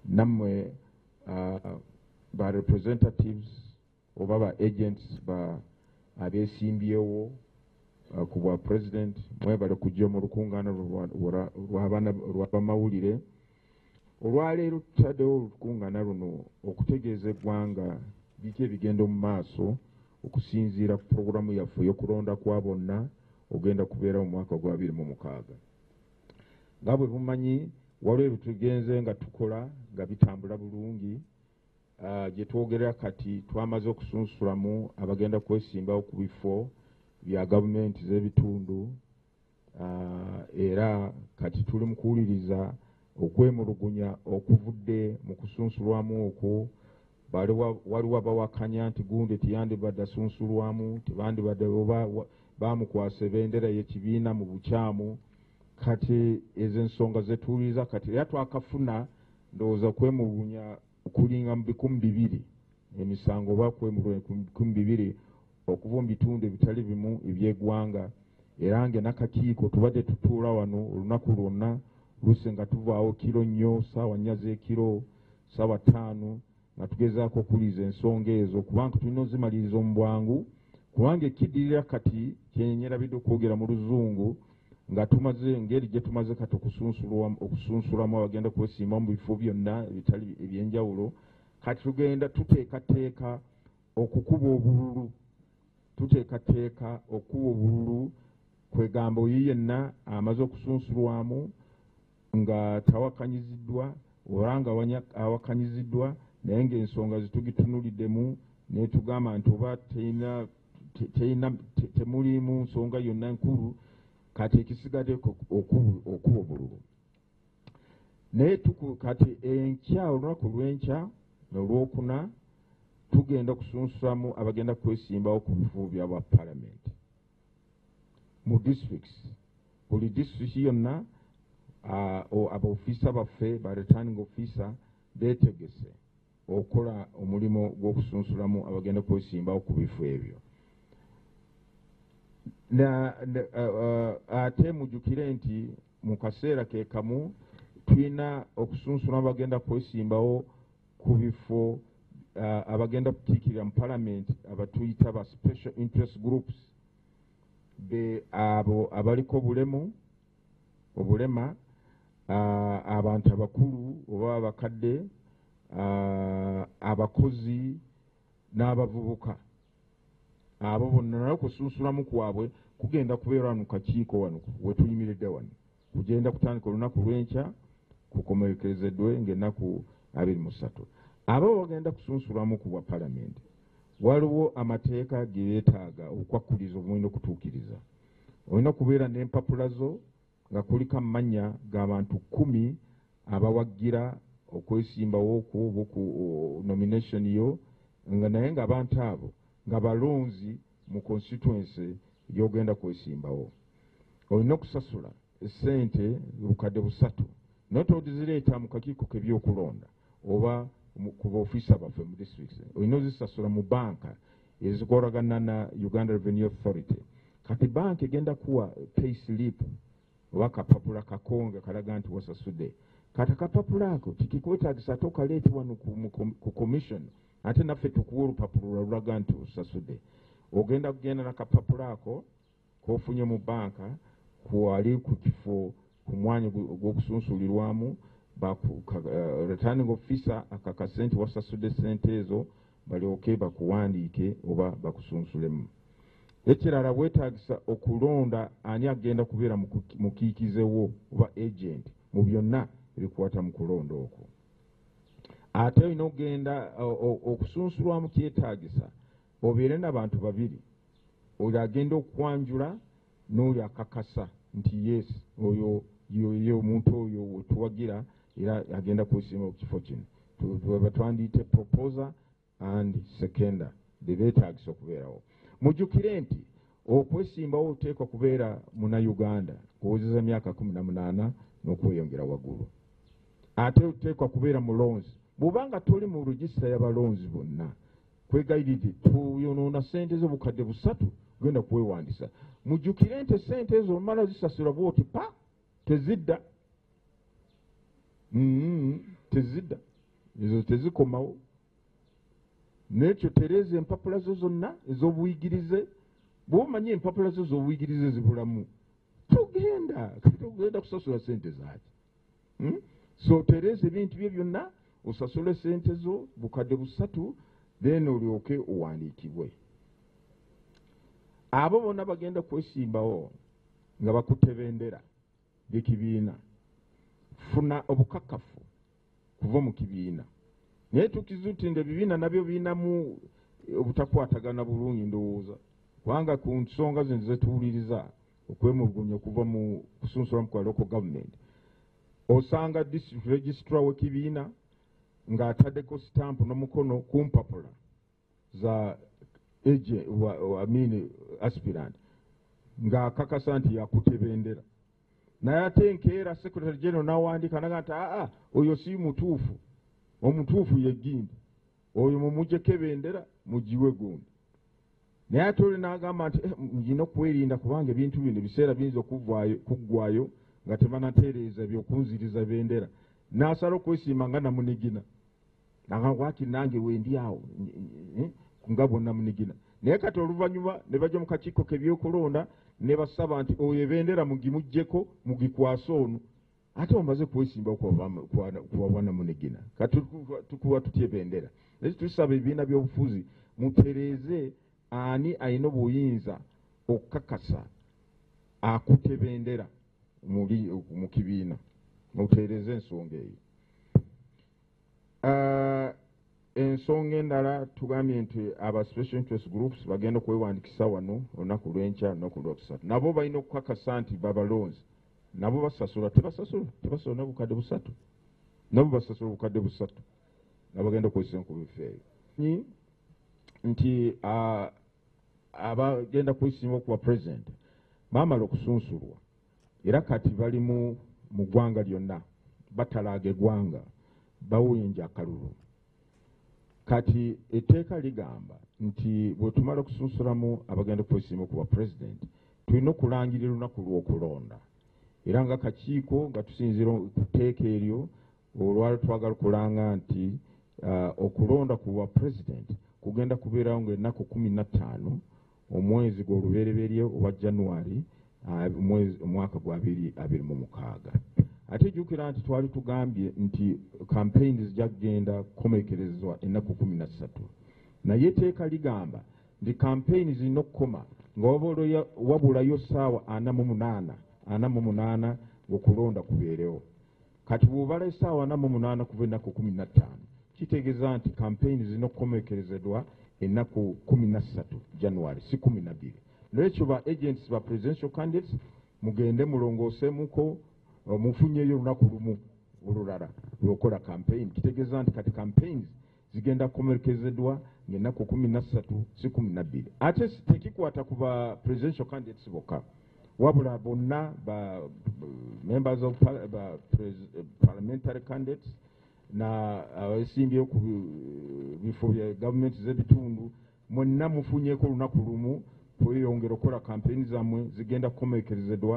Nammwe ba representatives oba ba agents ba abeesimbyewo ku bwa president, mwebale kujja mu lukungaana lw'abamawulire. Olwaleero tutaddewo olukungaana luno okutegeeza eggwanga biki ebigenda mu maaso okusinziira ku pulogulaamu yaffe ey'okulonda kwa bonna ogenda kubeera mu mwaka gwa 2026. Nga bwe mumanyi, waliwo ebitugenze nga tukola nga bitambula bulungi. Gye twogerera kati twamaze okusunsulamu abagenda kwesimbawo ku bifo bya gavumenti z'ebitundu, era kati tuli mu kuwuliriza okwemulugunya okuvudde mu kusunsulwamu okwo. Waliwo abawakanya nti gundi teyandibadde asunsulwamu, tebandibadde oba bamukwasa ebendera y'ekibiina mu bukyamu. Kati ezo ensonga zetuwuliriza kati, era twakafuna ndowooza kwemulugunya kulinga mu 2,000 emisango oba kwemulugunya ku 2,000 okuva mu bitundu ebitali bimu eby'eggwanga. Era nga n'akakiiko tubadde tutuula wano olunaku lwonna, luse nga tuvaawo kiro nnyo, 4:00 z'ekiro, 5:00, nga tugezaako okuwuliriza ensonga ezo, kubanga tulina ozimaliriza mu bwangu, kubanga ekiddirira kati kyenyerabidde okwogera mu Luzungu, nga tumaze engeri gye tumaze kati okusunsulamu abagenda kwesimba mu bifo byonna ebitali ebyenjawulo, kati tugenda tuteekateeka okukuba obululu. Tuteekateeka okukuba obululu, kwegamba oyo yenna amaze okusunsulwamu nga tawakanyiziddwa oba nga awakanyiziddwa, naye ng'ensonga zitugitunuliddemu netugamba nti oba temulimu nsonga yonna nkulu, kati ekisigadde okuba obululu. Naye kati enkya, olunaku lw'enkya olwokuna, tugenda kusunsulamu abagenda kwesimbawo ku bifo bya bwa palamenti mu districts. Buli district yonna abaofiisa baffe ba returning officer beetegese okukola omulimu gw'okusunsulamu abagenda kwesimbawo ku bifo ebyo. Ate mujjukire nti mu kaseera ke kamu tulina okusunsula abagenda kwesimbawo ku bifo abagenda kukiikirira mu palamenti, abatuyita ba special interest groups, be abo abaliko obulemu, obulema, abantu abakulu oba abakadde, abakozi n'abavubuka. Abo bonna naye okusunsulamu kwabwe kugenda kubeera wano kakiiko wano wetuyimiridde wano, kugenda kutandika olunaku lw'enkya kukomekerezeddwe ng'ennaku 23. Abo bagenda kusunsulamu ku bwa palamenti, waliwo amateeka ge beetaaga obukwakkulizo obulina okutuukiriza. Olina okubeera n'empapula zo nga kuliko amannya g'abantu 10 abawagira okwesimbawo okwo oba ku nomination yo, nga naye ng'abantu abo nga balonzi mu constituency y'ogenda kwesimbawo. Olina okusasula essente 3,000, naye tozireeta mu kakiiko k'ebyokulonda oba ku baofiisa baffe mu districts. Olina ozisasula mu banka ezikolagana na Uganda Revenue Authority. Kati banka egenda kuwa pay slip oba akapapula kakonge kalaga nti wasasudde. Kati akapapula ako tikikwetaagisa ate okaleete wano ku commission ate naffe tukuwa olupapula lulaga nti osasudde. Ogenda kugenda nakapapula ako kofunye mu banka kwali ku kifo ku mwanya ogw'okusunsulirwamu, returning officer akakase nti wasasudde ssente ezo, balyoke bakuwandiike oba bakusunsulemu. Ekirala, weetaagisa okulonda ani agenda kubeera mukiikizewo oba agent mu byonna ebikwata mu kulonda okwo. Ate olina okugenda okusunsulwamu, kyetaagisa obeere n'abantu babiri, oyo agenda okwanjula n'oyo akakasa nti yes, oyo ye omuntu oyo wetuwagira era agenda kwesimba ku kifo kino. Twandiyite proposer and seconder, bebeetaagisa okubeerawo. Mujjukire nti okwesimbawo oteekwa kubeera Munnayuganda kuwezeza myaka 18 n'okweyongera waggulu, ate oteekwa kubeera mulonzi. Bw'obanga toli mu register y'abalonzi bonna, kwegayiridde tuyonoona ssente zo 3,000 genda kuweewandisa. Mujjukire nti essente ezo omala zisasula bwoti pa tezidda. Tezidda. Ezo tezikomawo. N'ekyo tereeza empapula zo zonna ez'obuyigirize. Bw'omanyi empapula zo z'obuyigirize zibulamu, togenda, kati ogenda kusasula sente zaaki? So tereeza ebintu bye byonna, osasule sente zo 3,000, then olyoke owandiikibwe. Abo bonna bagenda kwesimbawo nga bakutte bendera y'ekibiina. Funa obukakafu kuva mu kibiina. Naye tukizuuti nti ebibiina nabyo birinamu obutakwatagana bulungi, ndowooza, kubanga ku nsonga zino zetuwuliriza okwemulugunya okuva mu kusunsulamu kwa local government, osanga district registrar w'ekibiina ng'ataddeko sitampu n'omukono ku mpapula za agent, I mean aspirant, ng'akakasa nti yakutte bendera. Naye ate enkeera secretary general n'awandiika naga nti aa, oyo si mutuufu, omutuufu ye gindi, oyo mumuggyeko ebendera mugiwe gundi. Naye ate oli n'agamba nti ngina okwerinda kubanga ebintu bino ebiseera biyinza okuggwayo nga tebanatereeza byokunziriza bendera. N'asala okwesimba nga namunigina, nanga waki nange wendi awo nga bwonnamunigina. Naye kati oluvannyuma ne bajja mu kakiiko k'ebyokulonda ne basaba nti oyo ebendera mugimuggyeko mugikwase ono, ate omaze kwesimba kuwa bwannamunigina, kati tukuwa tutya ebendera? Naye tusaba ebibiina by'obufuzi mutereeze ani alina obuyinza okukakasa akutte bendera mu kibiina, mutereeze ensonga eyo. Ensonga endala tugambye nti aba special interest groups bagenda okwewandikisa wano olunaku lw'enkya n'olunaku lwokusatu. Nabo balina okukakasa nti babalonzi, nabo basasula, tebasasula, tebasasula na 3,000, nabo basasula 3,000 nabagenda okwesimba ku bifo ebyo. Nti abagenda kwesimba okuba president baamala okusunsulwa, era kati bali mu ggwanga lyonna, batalaaga eggwanga, bawenja akalulu. Kati etteeka ligamba nti bwe tumala okusunsulamu abagenda kwesimba okuba president, tulina okulangirira olunaku lw'okulonda. Era nga kakiiko nga tusinziira ku tteeka eryo, olwali twagala okulanga nti okulonda ku bwa president kugenda kubeerawo ng'ennaku 15 omwezi gw'olubereberye owa January, omwaka gwa 2026. Ate jjukira nti twali tugambye nti campaigns zijja kugenda kukomekerezwa ennaku 13, naye etteeka ligamba nti campaign zirina okukoma nga wabulayo ssaawa 48 ng'okulonda kubeerewo. Kati bw'obala essaawa 48 kuva ennaku 15, kitegeeza nti campaign zirina okukomekerezedwa ennaku 13 January, si 12. N'ekyo ba agents ba presidential candidates mugende mulongoosemuko, mufunyeyo olunaku lumu olulala lw'okola campaign. Kitegeeza nti kati campaigns zigenda kukomekerezedwa ng'ennaku 13, si 12. Ate tekikwata ku ba presidential candidates bokka, wabula bonna ba members of ba parliamentary candidates na abesimbyewo ku bifo bya gavumenti z'ebitundu, mwenna mufunyeeko olunaku lumu kweyongera okukola campaign zammwe, zigenda kukomekerezedwa.